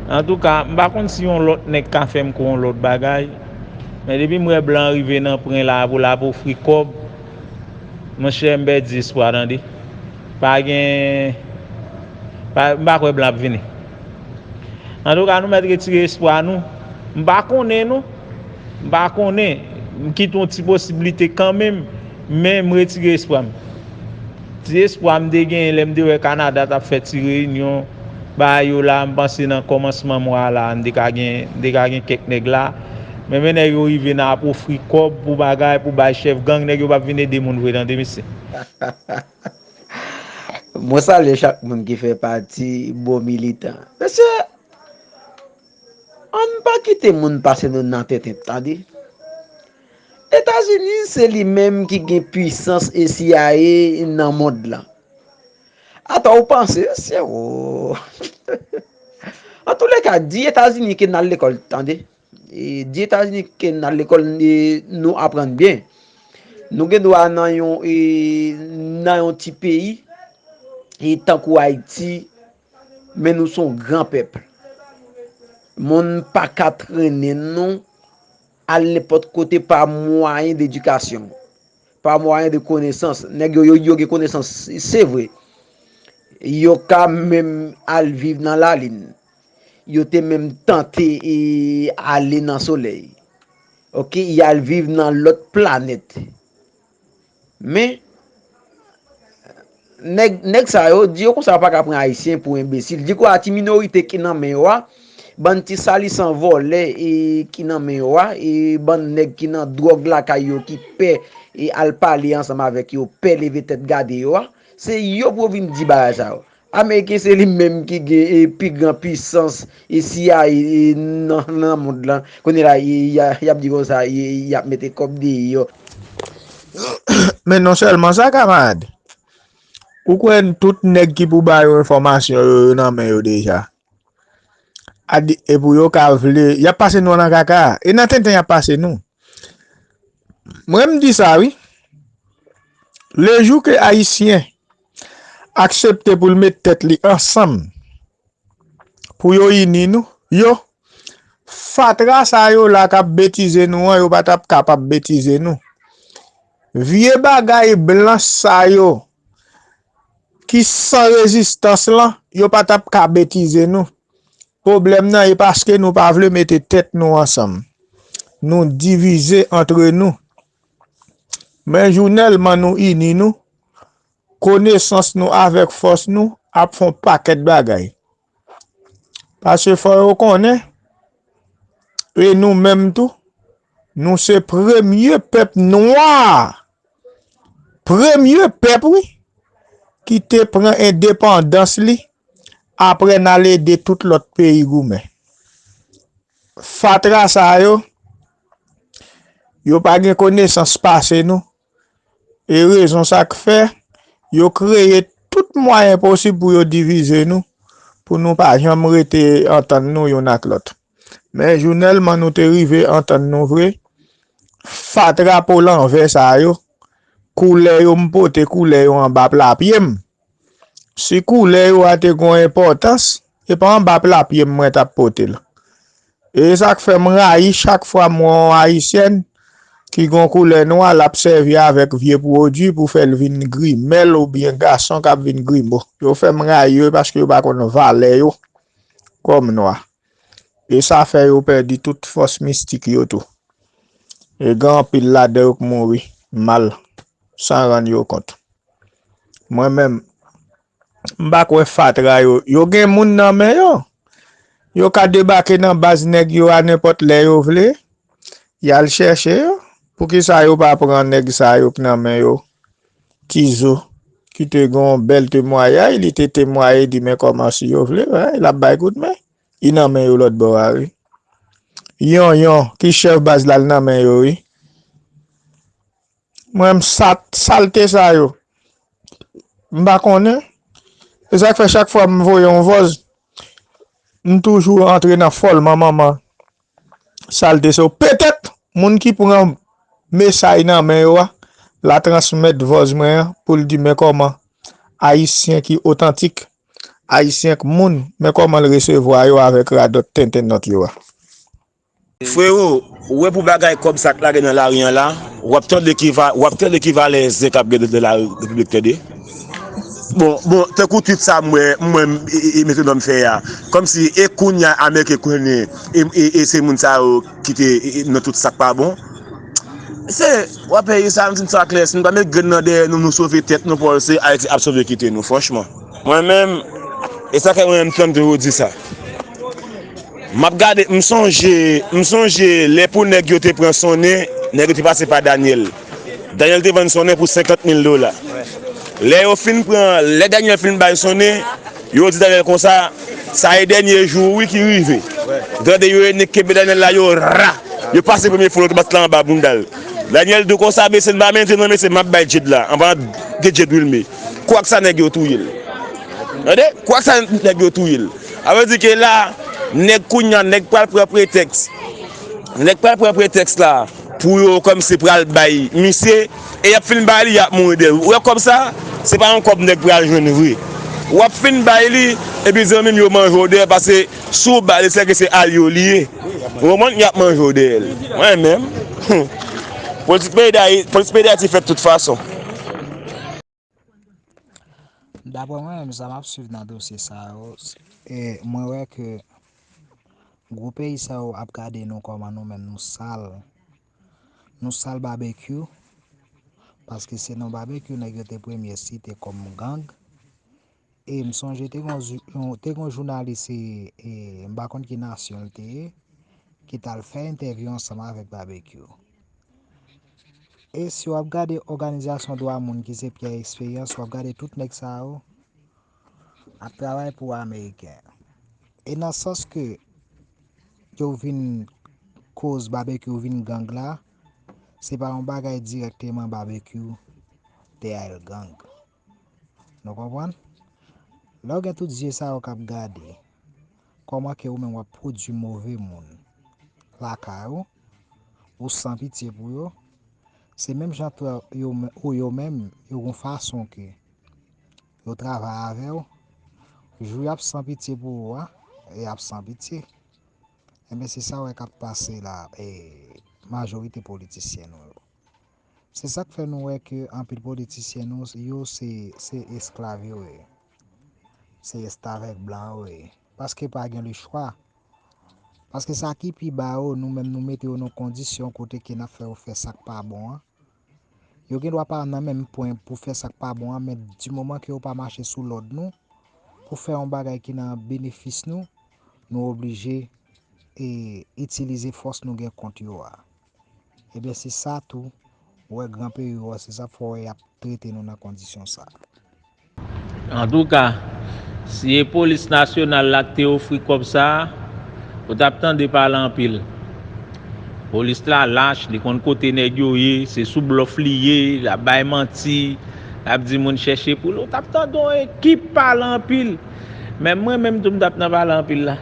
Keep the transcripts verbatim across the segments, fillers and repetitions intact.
Antouka, m pa konn si yon lòt nèg ka fè m kwè yon lòt bagay, men depi m wè blan rive nan pwen la pou l ap ofri kòb, monchè, m pèdi espwa, tande. Pa gen, pa, m pa kwè blan ap vini. Antouka, nou mèt retire espwa nou. M pa konnen, non. M pa konnen. M kite yon ti posiblite kanmenm, men m retire espwa m. Ti espwa m te genyen lè m te wè Kanada t ap fè ti reyinyon, bagay yo la, m panse nan kòmansman mwa la, m te ka gen, m te ka gen kèk nèg la. Men, men nèg yo rive nan ap ofri kòb pou bagay, pou bay chèf gang, nèg yo p ap vin ede moun vre, tande, mesye. Mwen salye chak moun ki fè pati bon militan. Mesye, ann pa kite moun pase nou nan tenten, tande. Etazini se li menm ki gen pwisans e C I A nan mond lan. Atò ou panse, se o. Antouleka, di Etazini ke n al lekòl, tande. E, di Etazini ke n al lekòl, e, nou aprann byen. Nou gen dwa nan yon, e, nan yon ti peyi, e, tankou Ayiti, men nou se yon gran pèp. Moun pa ka trennen nou al nenpòt kote pa mwayen de edikasyon, pa mwayen de konesans. Nèg yo, yo, yo gen konesans, se vre. Yo ka menm al viv nan lalin. Yo te menm tante e ale nan solèy. Oke, y al viv nan lòt planèt. Men, nèg, nèg sa yo, di yo konsa yo pa ka pran Ayisyen pou enbesil. Di kwa ti minorite ki nan men yo a, bann ti salisan vòlè e ki nan men yo a, e bann nèg ki nan dwòg lakay yo ki pè e al pale ansanm avèk yo, pè leve tèt gade yo a, se yo pou yo vin di bagay sa yo. Ameriken se li menm ki gen e pi gran pwisans e C I A e nan, nan mond lan. Kounye la, e, y a- y ap di konsa, e, y ap mete kòb deyò. Men non sèlman sa, kamarad. Ou kwè tout nèg ki pou ba yo enfòmasyon yo, yo nan men yo deja. A di, e pou yo ka vle, y ap pase nou nan kaka. E nan tenten y ap pase nou. Mwen m di sa wi. Lejou ke Ayisyen aksepte pou l met tèt li ansanm, pou yo ini nou, yo, fatra sa yo la k ap betize nou an, yo pa t ap kapab betize nou. Vye bagay blanch sa yo, ki san rezistans lan, yo pa t ap ka betize nou. Pwoblèm nan e paske nou pa vle mete tèt nou ansanm. Nou divize antre nou. Men jounèlman nou ini nou, konesans nou avèk fòs nou ap fè yon pakèt bagay. Paske fò yo konnen, e nou menm tou, nou se premye pèp nwa, premye pèp wi, ki te pran endepandans li apre n al ede tout lòt peyi goumen. Fatra sa yo, yo pa gen konesans pase nou. E rezon sa k fè yo kreye tout mwayen posib pou yo divize nou, pou nou pa janm rete antann nou youn ak lòt. Men jounèlman nou te rive antann nou vre, fatra po lanvè sa yo, koulè yo m pote koulè yo anba pla pye m. Si koulè yo a te gon enpòtans, e pa anba pla pye m mwen t ap pote l. E sa k fè m rayi chak fwa m wè yon Ayisyèn ki gon koulè nwa, l ap sèvi avèk vye pwodui pou fè l vin grimèl oubyen gason k ap vin grimo. Yo fè m rayi yo paske yo pa konn valè yo kòm nwa. E sa fè yo pèdi tout fòs mistik yo tou. E gen anpil ladan yo k mouri mal, san rann yo kont. Mwen menm, m pa kwè fatra yo. Yo gen moun nan men yo. Yo ka debake nan baz nèg yo a nenpòt lè yo vle. Y al chèche yo. Poukisa yo pa pran nèg sa yo k nan men yo? Tizo, ki te gen yon bèl temwayay, li te temwaye, di men kòman si yo vle, l ap bay kout men. Li nan men yo lòt bò a wi. Yonyon, ki chèf baz la, l nan men yo wi. Mwen m sat salte sa yo. M pa konnen. Se sa k fè chak fwa m voye yon vòz, m toujou antre nan fòlman manman salte sa yo. Petèt moun ki pran mesay nan men yo a, la transmèt vòz mwen an pou l di men kòman Ayisyen ki otantik Ayisyen k moun, men kòman l resevwa yo avèk radòt tenten nòt yo a. Frewo, ou wè pou bagay kòb sa k lage nan lari an la, w ap tande ki va, w ap tande ki valè zen k ap gen nan lari repiblik, tande. Bon, bon, tankou twit sa m wè, m wè m, e, e, e, Metwonòm fè a. Kòmsi e kounye a Ameriken konnen, e, e, e se moun sa yo ki te, e, e, nan tout sa k pa bon. Se, w ap peye sa, m di n sa klè, si nou pa met grenn nan dèyè nou, nou sove tèt nou, pòl se Ayiti ap sove kite nou, franchman. Mwen menm, e sa fè mwen menm tann toujou di sa. M ap gade, m sonje, m sonje lè pou nèg yo te pran sonnen, nèg yo te pase pa Daniel. Daniel te vann sonnen pou senkant mil dola. Lè yo fin pran, lè Daniel fin bay sonnen, yo di Daniel konsa, sa e dènye jou wi ki rive. Gade yo e nèg kenbe Daniel la, yo ra. Yo pase premye fon, yo te bat la anba bounda l. Daniel di konsa, mesye, m pa menm te non, mesye, m ap bay Jade la, anba de Jade Wilme. Kwak sa nèg yo touye l. Tande? Kwak sa nèg yo touye l. A vle di ke la, nèg kounye a, nèg pral pran pretèks. Nèg pral pran pretèks la pou yo kòmsi pral bay misye, e y ap fin bay li, y ap mouri dèyè. Ou wè kòb sa, se pa yon kòb nèg pral jwenn vre. W ap fin bay li, epi zanmi m yo manje w dèyè, paske si w ba li, se ke se alye w li ye. Ou konprann? Y ap manje w dèyè l. Mwen menm, politik peyi Dayi-, politik peyi Dayiti fèt tout fason. Daprè mwen menm, sa m ap swiv nan dosye sa yo, e, mwen wè ke gwo peyi sa yo ap gade nou kòman nou menm nou sal. Nou sal Babekyou, paske se non Babekyou nèg yo te premye site kòm gang. E m sonje te gon, te gon jounalis, e, e, m pa konn ki nasyon l te ye, ki t al fè entèvyou ansanm avèk Babekyou. E si w ap gade òganizasyon dwa moun ki se Pyè Esperyans, w ap gade tout nèg sa yo ap travay pou Ameriken. E nan sans ke yo vin koz Babekyou vin gang la, se pa yon bagay dirèkteman Babekyou te al gang. Nou konprann? Lè w gen tout zye sa yo k ap gade, kòman ke ou menm w ap pwodui move moun lakay ou, ou san pitye pou yo, se menm jan tou yo, ou yo menm, yo gon fason ke yo travay avè w, jou y ap san pitye pou ou a, y ap san pitye. Enben se sa w wè k ap pase la, e, majorite politisyen nou yo. Se sa k fè nou wè ke anpil politisyen nou yo se, se esklav yo ye. Se restavèk blan yo ye. Paske pa gen lechwa. Paske sa ki pi ba yo, nou menm nou mete yo nan kondisyon kote ke n ap fè yo fè sa k pa bon an. Yo gen dwa pa nan menm pwen pou fè sa k pa bon an, men di moman ke yo pa mache sou lòd nou, pou fè yon bagay ki nan benefis nou, nou oblije, e, itilize fòs nou gen kont yo a. Ebyen se sa tou, ou wè gran peyi yo a, se sa fè w wè y ap trete nou nan kondisyon sa. Antouka, si e polis nasyonal la k te ofri kòb sa a, ou t ap tande pale anpil. Polis la lach, li konn kote nèg yo ye, se sou blòf li ye, l ap bay manti, l ap di moun chèche pou li, ou t ap tande yon ekip pale anpil. Menm mwen menm tou m t ap nan pale anpil la.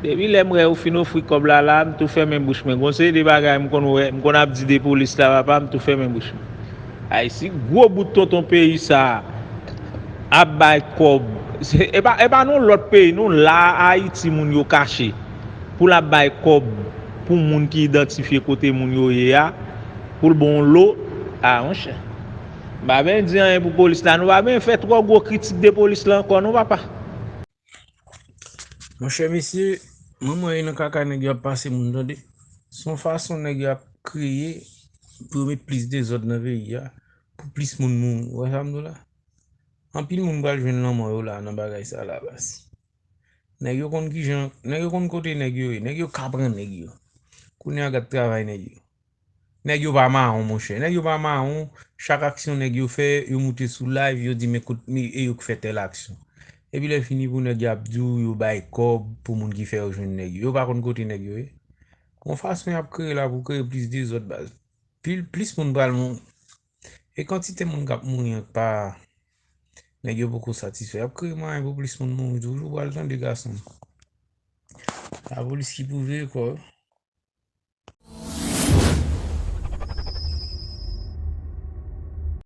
Depi lè m wè yo fin ofri kòb la la, m tou fèmen bouch mwen. Gon seri de bagay m konn wè, m konn ap di de polis la papa, m tou fèmen bouch mwen. Ay si gwo bout tonton peyi sa ap bay kòb, se, e pa, e pa nan lòt peyi non, la Ayiti moun yo kache pou l ap bay kòb pou moun ki idantifye kote moun yo ye a, pou l bon lo, a monchè. M pa ben di anyen pou polis la, nou pa ben fè twò gwo kritik de polis la ankò non papa. Monchè mesye, manman e nan kaka nèg yo ap pase moun tande. Se yon fason nèg yo ap kreye pou yo met plis dezòd nan peyi a, pou plis moun mouri. Ou wè sa m di w la? Anpil moun pral jwenn lanmò yo la nan bagay sa la baz. Nèg yo konn kijan, nèg yo konn kote nèg yo ye, nèg yo ka pran nèg yo. Kounye a gad travay nèg yo. Nèg yo pa mawon monchè, nèg yo pa mawon, chak aksyon nèg yo fè, yo moute sou live, yo di men kot, men e yo k fè tèl aksyon. Epi lè fini pou nèg yo ap di w yo bay kòb pou moun ki fè yo jwenn nèg yo. Yo pa konn kote nèg yo ye. Gon fason y ap kreye la pou kreye plis dezòd baz. Pil, plis moun pral mouri. E kantite moun k ap mouri an k pa, nèg yo poko satisfè. Y ap kreye mwayen pou plis moun mouri toujou, pral tande gason m. Lapolis ki pou veye kò yo.